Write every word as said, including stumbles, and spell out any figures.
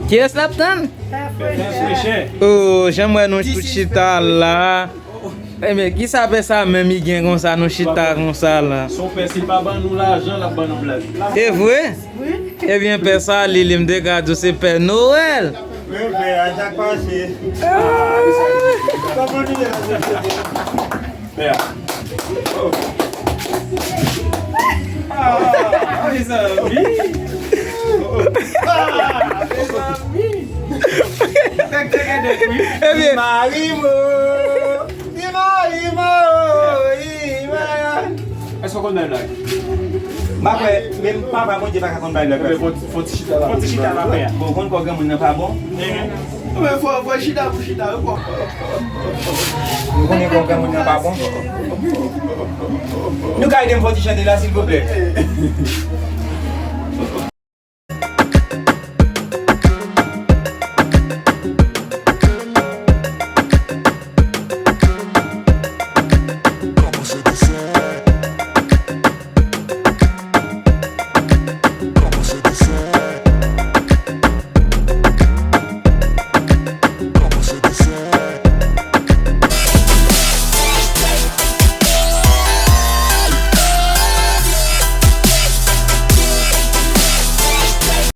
Kiyès l ap tann? Oh, jan m wè nou tout chita la. Ebyen, kisa pè sa menm li gen konsa, nou chita konsa la? Se yon pè, si l pa ban nou lajan, l ap ban nou blag. E vre? Ebyen, pè sa, li, li m te ka di w se Pè Nowèl. Wi, pè a, sa k pase? Kòman nou ye la, mesye? Pè a. Ah, mezanmi. Ah, mezanmi. Ebyen, Marimo. Di Marimo. Èske w konn bay blag? M pa kwè, menm papa Bondye pa ka konn bay blag. Fò, fò ti chita la. Fò ti chita la, pè a. Bon, ou konn kò granmoun nan pa bon? Enhen. Men fò, fò chita pou chita, wi, kò. Ou konnen kò granmoun nan pa bon? Nou ka ede m fè yon ti chante la, silvouplè?